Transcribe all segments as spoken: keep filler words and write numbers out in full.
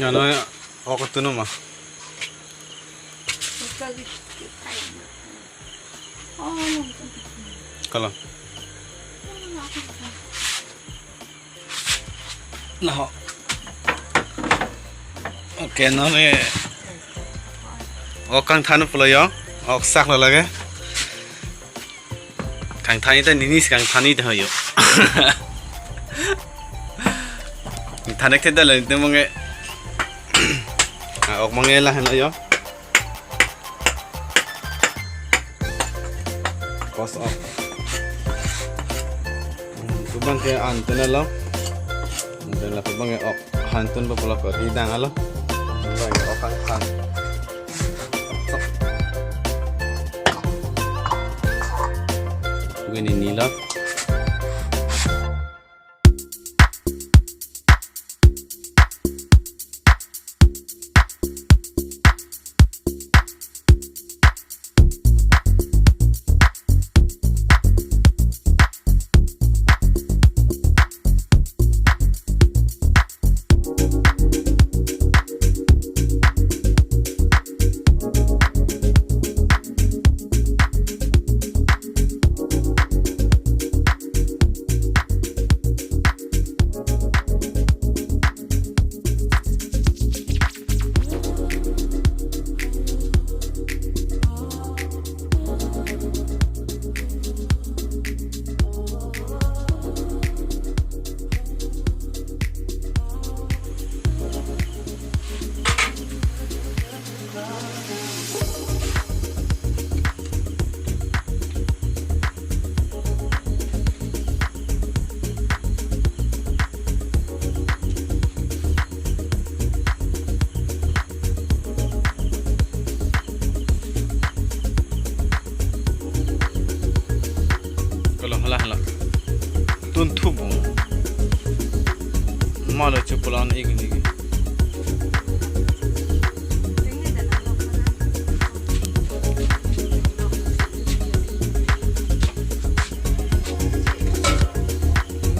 Ano ya, ok tunu ma. Kalau. Nah. Oke, non e. Ok kangthan pulo yo. Ok saklo lake. Kangthan ta nini si kangthan ta ho yo. Kangthan ek theda le te mong e. Ah, ok mong e lahenlo yo. Close off. Pu abang ke an tun lo. An tun lapu abang ke ok han tun pa pulo ko hidang alo. Abang ke ok kangthan. Pu ke nini lo. Kalau hala hala. Tun thubu. Malo chukulan igi igi.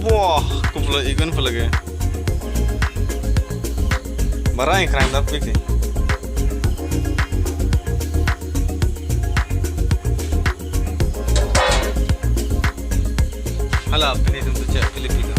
Wah, kuplo igun pelage. Barang yang kerang dapik sih. Hala, pini tum tu cek Filipino.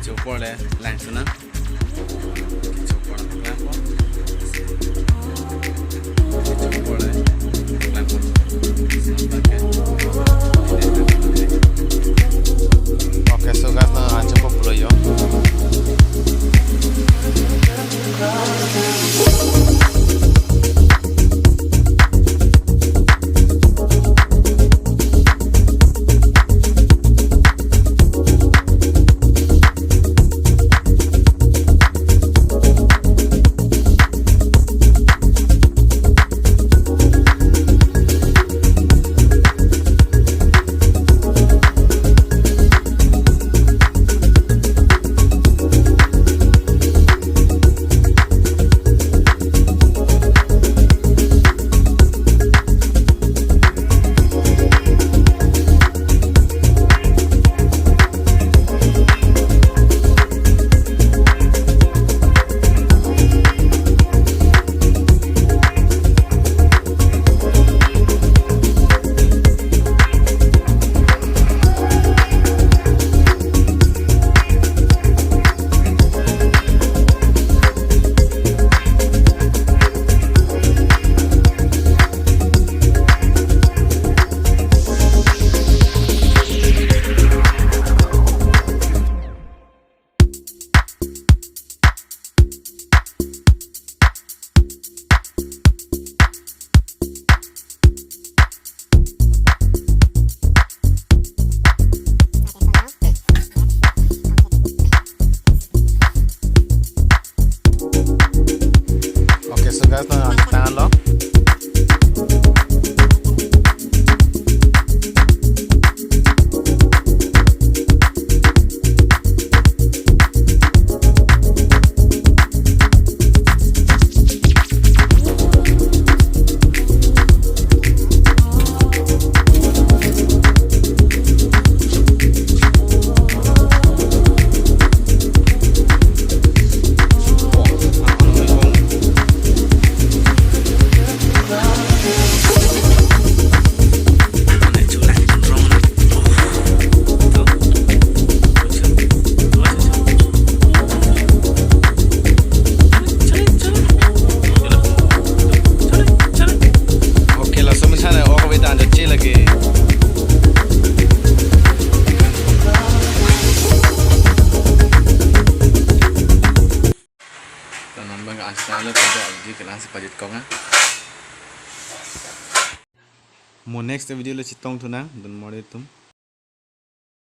Chopor le lang suna. Chopor lang po. Chopor le lang po. Okay, so guys, na anchor po pulo yo. Okay, so guys, na ang tangan lo. Okay, laso mesen ok kave ta anjo che lagi. Tanam bang anchor lo pada abdi kelang si pajut kong ah. Mo next video lo chetong thu nang, don mori tum.